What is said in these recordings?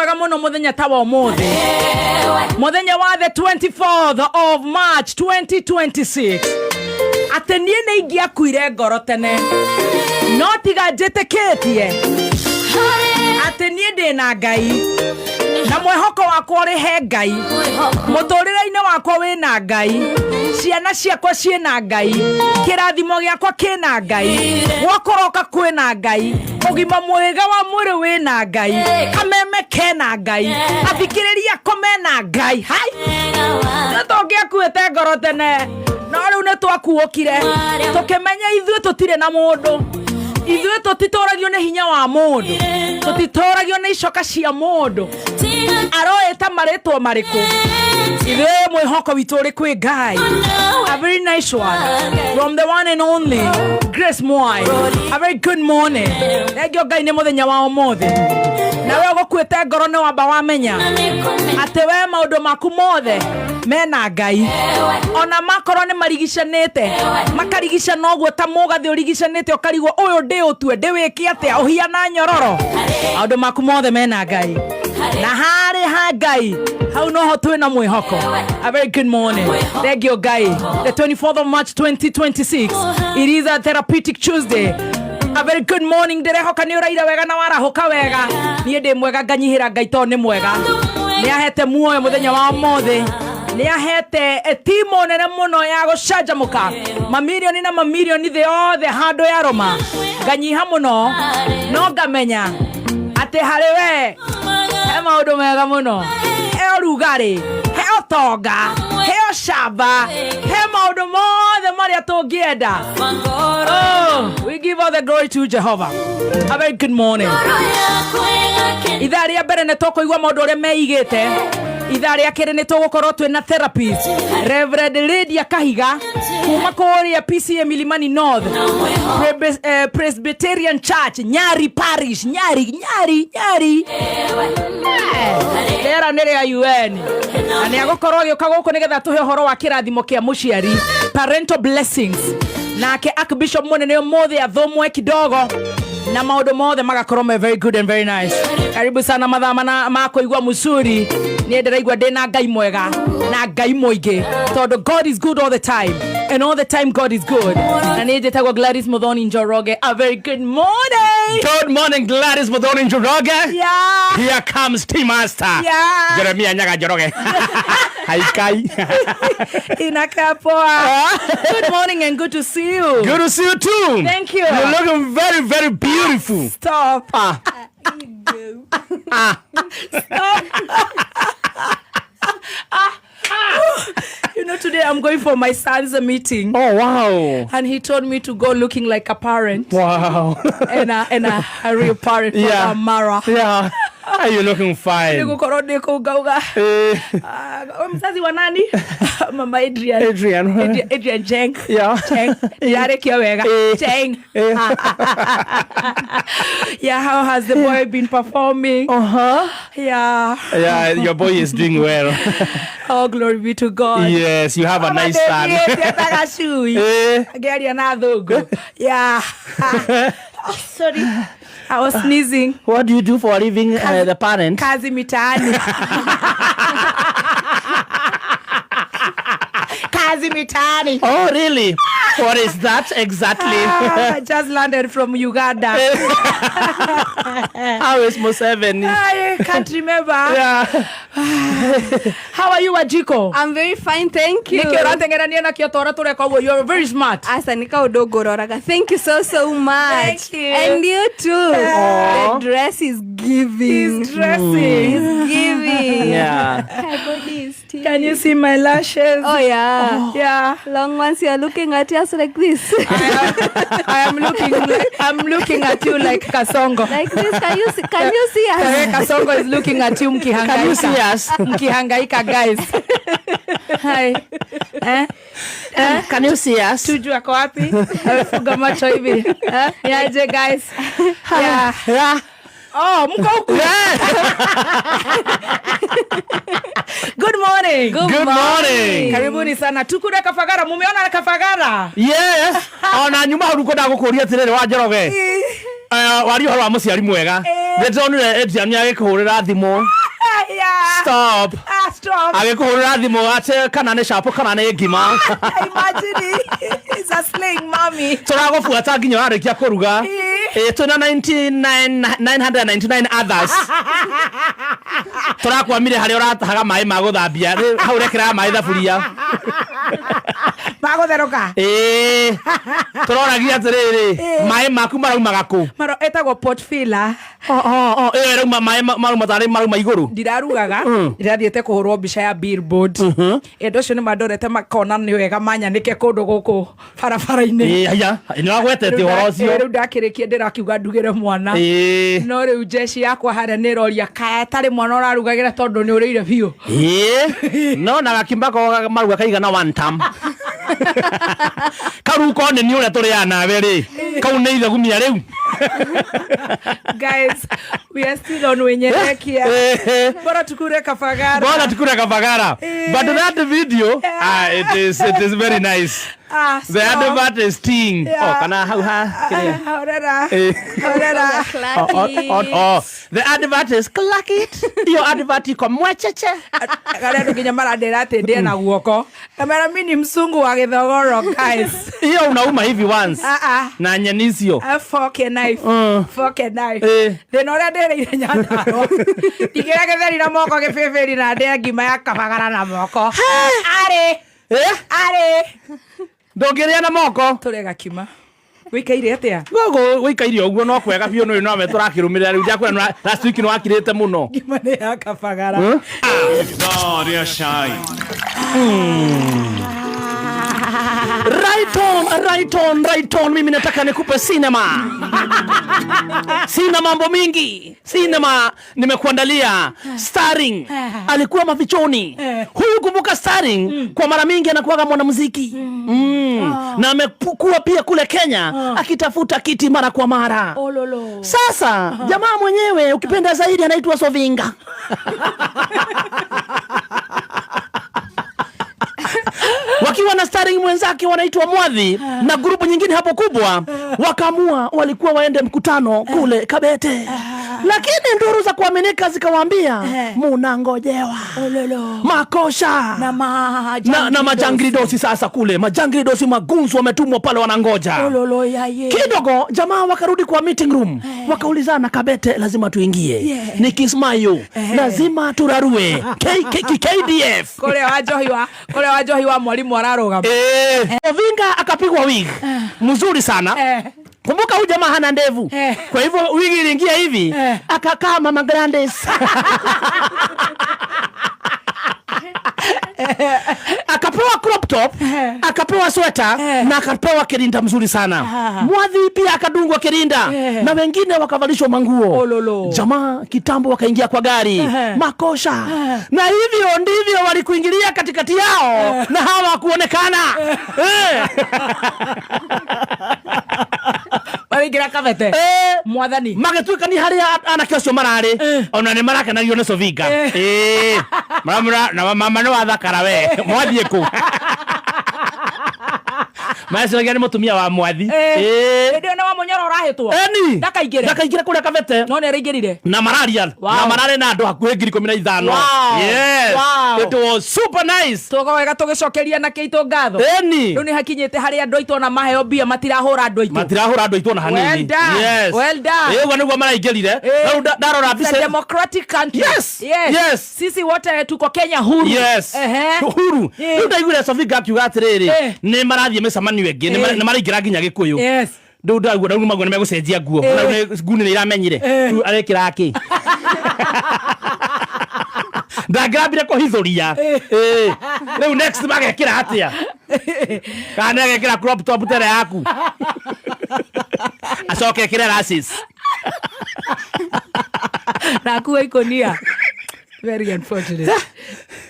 mwega mũno mũthenya ta wa ũmũthĩ, mũthenya wa the 24th of March 2026, atĩ niĩ nĩ ingĩakuire ngoro tene, no tiga njĩtĩkĩtie atĩ niĩ ndĩ na Ngai na mwĩhoko wakwa ũrĩ he Ngai, mũtũrĩre-inĩ wakwa wĩ na Ngai, ciana ciakwa ciĩ na Ngai, kĩrathimo gĩakwa kĩ na Ngai, gwakũroka kwĩ na Ngai, ũgima mwega wa mwĩrĩ wĩ na Ngai, kameme kena Ngai, athikĩrĩria ako mena Ngai. Hai, nĩ tũngĩakuĩte ngoro tene, no rĩu nĩ twakuũkire tũkĩmenya ithuĩ tũtirĩ na mũndũ. Ithuĩ tũtitũragio nĩ hinya wa mũndũ, tũtitũragio nĩ icoka cia mũndũ aroĩta marĩtwa marĩkũ. Ithuĩ mwĩhoko witũ ũrĩ kwĩ Ngai. A very nice one from the one and only Grace Mwai. A very good morning. Thengio Ngai nĩ mũthenya wa ũmũthĩ. Nawe ũgũkuĩte ngoro nĩ wamba wamenya atĩ we maũndũ maku mothe mena Ngai, ona makorwo nĩ marigicanĩte, makarigicana ũguo ta mũgathĩ ũrigicanĩte, ũkarigwo ũyũ ndĩ ũtue ndĩwĩke atĩa, ũhiana nyororo. Maũndũ maku mothe mena Ngai, na harĩ ha Ngai hau noho twĩna mwĩhoko. A very good morning. Thank you Ngai. The 24th of March 2026, it is a Therapeutic Tuesday. A very good morning. Ndĩrehoka nĩ ũraira wega na warahũka wega. Niĩ ndĩ mwega, nganyihĩra Ngai tondũ nĩ mwega, nĩ ahete muoyo mũthenya wa ũmũthĩ, nĩ ahete timu nene mũno ya gũcanjamũka, mamirioni na mamirioni thĩ yothe handũ ya rũma. Nganyiha mũno, no ngamenya atĩ harĩ we he maũndũ mega mũno, he ũrugarĩ, he ũtonga, he ũcamba, he maũndũ mothe marĩa tũngĩenda. Oh, we give all the glory to Jehovah. A very good morning. Ithaa rĩa mbere nĩ tũkũigua maũndũ ũrĩa meigĩte. Ithaa rĩa kerĩ nĩ tũgũkorwo twĩ na therapist Reverend Lydia Kahiga kuma kũrĩa PCA Milimani North Presbyterian Church, Nyari Parish, Nyari, Nyari, Nyari. Rĩera nĩ rĩa UN na nĩ agũkorwo agĩũka gũkũ nĩgetha tũhe ũhoro wa kĩrathimo kĩa mũciari, parental blessings. Nake Archbishop mũnene ũmũthĩ athomwe kidogo na maũndũ mothe magakorwo me very good and very nice. Karibu sana mathaa mana ma kũigua mũcuri. Niĩ ndĩraigua ndĩ na Ngai mwega na Ngai mũingĩ, tondũ God is good all the time and all the time God is good. Na niĩ njĩtagwo Gladys Muthoni Njoroge. A very good morning. Good morning, Gladys Muthoni Njoroge. Here comes Tea Master. Jeremia Nyaga Njoroge. Haikai. Inakaa poa. Good morning and good to see you. Good to see you too. Thank you. You're looking very, very beautiful. Stop. Ah. Ah. Stop. You know, today I'm going for my son's meeting. Oh, wow. And he told me to go looking like a parent. Wow. And a real parent for Mara. Yeah. Are you looking fine? Nĩgũkorwo ndĩ kũu ngauga, "Ah, mzazi wa nani? Mama Adrian." Adrian. Adrian Cheng. Cheng. Yarĩkia wega. Cheng. Yeah, how has the boy been performing? Yeah. Yeah, your boy is doing well. Oh, glory be to God. Yes, you have a nice son. Gacui. Ngĩaria na thũngũ. Yeah. Oh, sorry. I was sneezing. What do you do for a living, the parent? Kazi mitaani. Kazi mitaani. Oh, really? What is that exactly? Ah, I just landed from Uganda. How is Museveni? I can't remember. How are you, Wajiko? I'm very fine, thank you. Nĩkĩ ũrateng'erania nakĩo ta ũrĩa tũreka ũguo? You are very smart. Asa nĩ kaũndũ ngũroraga. Thank you so so much. Thank you. And you too. Aw. The dress is giving. He's dressing. Is giving. My body is still. Can you see my lashes? Oh yeah. Yeah. Long ones, you are looking at us like this. I am looking at you like Kasongo. Like this. Can you see, can you see us? Kasongo is looking at you mkihangaika. Can you see us? Mkihangaika, guys. Hi. Eh? Eh? Can you see us? Tuju ako wapi? Amefunga macho hivi. Eh? Niaje, guys? Yeah. Yeah. Oh, mko huku. Good morning. Good morning. Karibuni sana. Tukure Kafagara. Mumeona Kafagara? Yes. Ona nyuma hau ngwendaga gũkũria atĩrĩrĩ, wa Njoroge. Waria ũhoro wa mũciari mwega. Nĩ ndonire Adrian nĩ agĩkũhũrĩra thimũ. Stop. Ah, stop. Agĩkũhũrĩra thimũ atĩ kana nĩ chapo kana nĩ ngima. Imagine it's a sling, mommy. Tũragũbuata nginya warĩkia kũruga. Ĩĩ. Ĩ, twĩna 99 999 others. Tũrakwamire harĩa ũratahaga maĩ ma gũthambia. Rĩu hau ũrekĩraga maĩ thaburia. Magũtherũka. Ĩĩ. Tũroragia atĩrĩrĩ, Ĩĩ. maĩ maku maraumaga kũ? Maro etagwo pot filler. Oh, ĩyo ĩrauma maĩ marauma tarĩ marauma igũrũ. Ndirarugaga, ndirathiĩte kũhũrwo mbica ya billboard. Ĩndũ ũcio nĩ mandorete makona nĩ wega manyanĩke kũndũ gũkũ barabara-inĩ. Ĩĩ, haya, nĩ wagwetete ũhoro ũcio. Rĩu ndakĩrĩkia ndĩrakiuga ndugĩre mwana. Ĩĩ. No rĩu njeci yakwa harĩa nĩ ĩroria kaya tarĩ mwana ũrarugagĩra tondũ nĩ ũrĩire biũ. Ĩĩ. No na gakimba ko maruga kaigana one time. Kau ko nĩ ũrĩa tũrĩaga nawe rĩ. Kau nĩ ithagumia rĩu. Guys, we are still on Wenyerekia. Bora tukure kabagara. Bora tukure kabagara. Eh. But that video, ah, it is very nice. Ah, The stop. advert is sting. Yeah. Oh, kana hau ha. Kĩrĩa. Ah, horera. Eh. Horera. Oh. The advert is clack it. Iyo advert iko mwecheche. Karĩa andũ nginya marandĩra atĩ ndĩe na guoko. Kamera mi ni msungu wa gĩthogoro, guys. Hiyo unauma hivi once. Ah, ah. Na nyeni icio. A fork and knife. Fork and knife. Eh. Thĩna ũrĩa ndĩrĩire Nyandarũa. Ndingĩrĩa gĩtheri na moko gĩbĩbĩri na ndĩe ngima ya kabagara na moko. Arĩ. Eh? Arĩ. Ndũngĩrĩa na moko. Tũrĩe gakima. Wĩikaire atĩa? Gogo wĩikaire ũguo no kwega biũ nĩ nowe tũrakĩrũmĩrĩra rĩu ndiakwĩra last week nĩ wakirĩte mũno. Ngima nĩ ya kabagara. Gloria shine. Right on, right on, right on. Mimi nataka nikupe cinema. Sina mambo mingi. Cinema nimekuandalia. Starring alikuwa mafichoni. Huyu kumbuka starring kwa mara mingi anakuwaga mwanamuziki. Na amekuwa pia kule Kenya akitafuta kiti mara kwa mara. Ololo. Sasa jamaa mwenyewe ukipenda zaidi anaitwa Sovinga. Wakiwa na starring mwenzake wanaitwa Mwadhi na grupu nyingine hapo kubwa, wakaamua walikuwa waende mkutano kule Kabete, lakini nduru za kuaminika zikawaambia munangojewa Ololo. makosha Na na majangridosi. Sasa kule majangridosi magunzu wametumwa pale wanangoja Ololo yaye. kidogo. Jamaa wakarudi kwa meeting room, wakaulizana, Kabete lazima tuingie, ni Kismayo lazima turarue KDF. Kũrĩa wa njohi wa mwalimu ararũgama. Eh, Ovinga akapigwa wig mzuri sana. Kumbuka huyu jamaa hana ndevu, kwa hivyo wigi iliingia hivi, akakaa Mama Grandes, akapewa crop top, akapewa sweta na akapewa kirinda mzuri sana. Mwadhi pia akadungwa kirinda na wengine wakavalishwa manguo. Ololo. Jamaa kitambo wakaingia kwa gari makosha, na hivyo ndivyo walikuingilia katikati yao na hawakuonekana. Marĩingĩra Kabete. Mwathani. Magĩtuĩka nĩ harĩa anake acio mararĩ, ona nĩ marakenagio nĩ Sovinga. Eh. Maramũra na mama nĩ wathakara we mwathiĩ kũ maciragia nĩ mũtumia wa Mwathi. Hĩndĩ ĩyo nĩ wa Mũnyoro ũrahĩtwo. Eni. Ndakaingĩre. Ndakaingĩre kũrĩa Kabete. No nĩ araingĩrire. Na mararia na mararĩ na andũ hakuhĩ 15,000. Yes. It was super nice. Tũga wega tũgĩcokeria na kĩitũ ngatho. Eni. Rĩu nĩ hakinyĩte harĩa andũ aitũ ona maheo mbia matirahũra andũ aitũ. Matirahũra andũ aitũ ona hanini. Well done. Yes. Well done. Ĩ, ũguo nĩguo maraingĩrire. Rĩu ndarora It's a mbica democratic country. Yes. Yes. Yes. Sisi wote tuko Kenya huru. Yes. Huru. Rĩu ndaiguire Sofinga akiuga atĩrĩrĩ, nĩ marathiĩ mĩcemanio ĩngĩ, nĩ maraingĩra nginya Gĩkũyũ. Rĩu ndaigua rĩu maguo nĩ megũcenjia nguo. Rĩu nguni nĩ iramenyire rĩu arekĩra kĩ ndangĩrambire kũhithũria. Ĩ, rĩu next magekĩra atĩa? Kana nĩ agekĩra crop top tere yaku acoke ekĩre lashes? Nakuwa ikonia. Very unfortunate.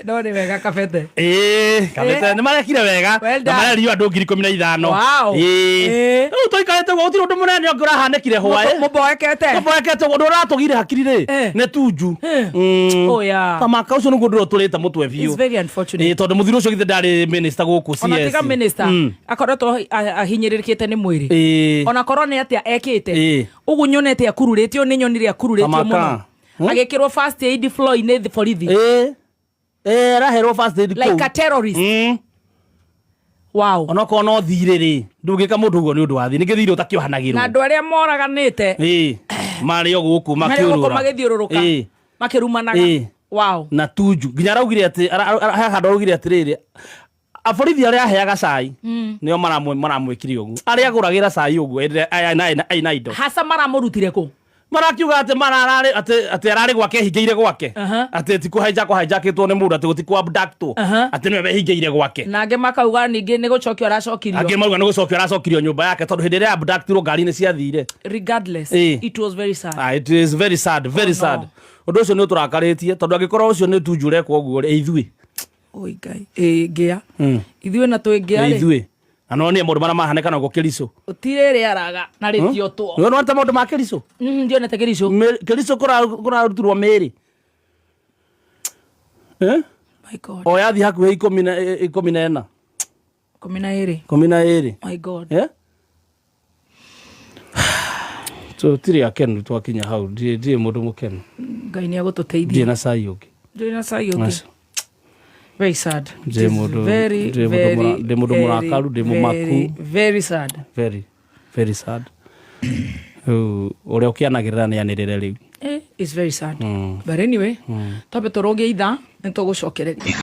No nĩ wega Kabete. Ĩĩ, Kabete nĩ marekire wega. Well Na done. marerio andũ 15,000. Wow. Ĩĩ. Rĩu tũikarĩte ũguo gũtirĩ ũndũ mũnene ũngĩ ũrahanĩkire hwaĩ. Mũboekete. Tũboekete ũndũ ũratũgire hakiri rĩ nĩ tunju. Oh, yeah. Tamaka ũcio nĩguo ndĩrotũrĩte mũtwe biũ. It's very unfortunate. Ĩĩ, tondũ mũthuri ũcio githĩ ndarĩ minister gũkũ Ona CS. tiga minister, akoretwo ahinyĩrĩrĩkĩte nĩ mwĩrĩ. Ona korwo nĩ atĩa ekĩte. Ũguo nyonete akururĩtio nĩ nyonire akururĩtio Tamaka. mũno. Agĩkĩrwo first aid floor-inĩ borithi. Ĩĩ ĩĩ, araherwo first aid Like kũu. a terrorist. Wow. Onokorwo no thirĩ rĩ, ndũngĩka mũndũ ũguo nĩ ũndũ wa thirĩ, ningĩ thirĩ ũtakĩohanagĩrwo. Na andũ arĩa moraganĩte Ĩĩ, marĩ o gũkũ marĩ gũkũ makĩũrũra. magĩthiũrũrũka makĩrumanaga. Wow. Na Tunju nginya araugire atĩ he handũ araugire atĩrĩrĩ, aborithi arĩa aheaga cai nĩo maramwĩkire ũguo, arĩa agũragĩra cai ũguo ĩrĩa aina indo. Hasa maramũrutire kũ? Marakiuga atĩ marararĩ atĩ ararĩ gwake, ehingĩire gwake, atĩ ti kũhijack hijackĩtwo nĩ mũndũ, atĩ gũti abductwo, atĩ nĩwe wehingĩire gwake. Na angĩ makauga ningĩ nĩ gũcokio aracokirio. Angĩ mauga nĩ gũcokio aracokirio nyũmba yake tondũ hĩndĩ ĩrĩa abductirwo ngari nĩ ciathire. Regardless, it was very sad. Ah, it is very sad, very Oh, sad. no. Ũndũ ũcio nĩ ũtũrakarĩtie tondũ angĩkorwo ũcio nĩ Tunju ũrekwo ũguo rĩ, ithuĩ Oi Ngai, ĩ ngĩa ithuĩ na twĩ ngĩa rĩ. Ithuĩ na no nĩ maũndũ marĩa mahanĩka naguo Kĩricũ. Ũtirĩ rĩaraga na rĩtiotwo. Nĩ wonete maũndũ ma Kĩricũ? Ndionete Kĩricũ. Kĩricũ kũrarutirwo mĩĩrĩ. Eh? My God. O yathi hakuhĩ 14. 12. 12. My God. Eh? Tũtirĩ akenu twakinya hau, ndirĩ mũndũ mũkenu. Ngai nĩ agũtũteithia. Ndirĩ na cai ũngĩ. Ndũrĩ na cai ũngĩ. Aca. Very sad. Ndĩ It is very, very, ndĩ mũndũ very, mũrakaru, ndĩ mũmaku. very, very sad. Very, very sad. Rĩu ũrĩa ũkĩanagĩrĩra nĩ anĩrĩre rĩu. It's very sad. But anyway, twambe tũrũgie ithaa nĩ tũgũcokereria.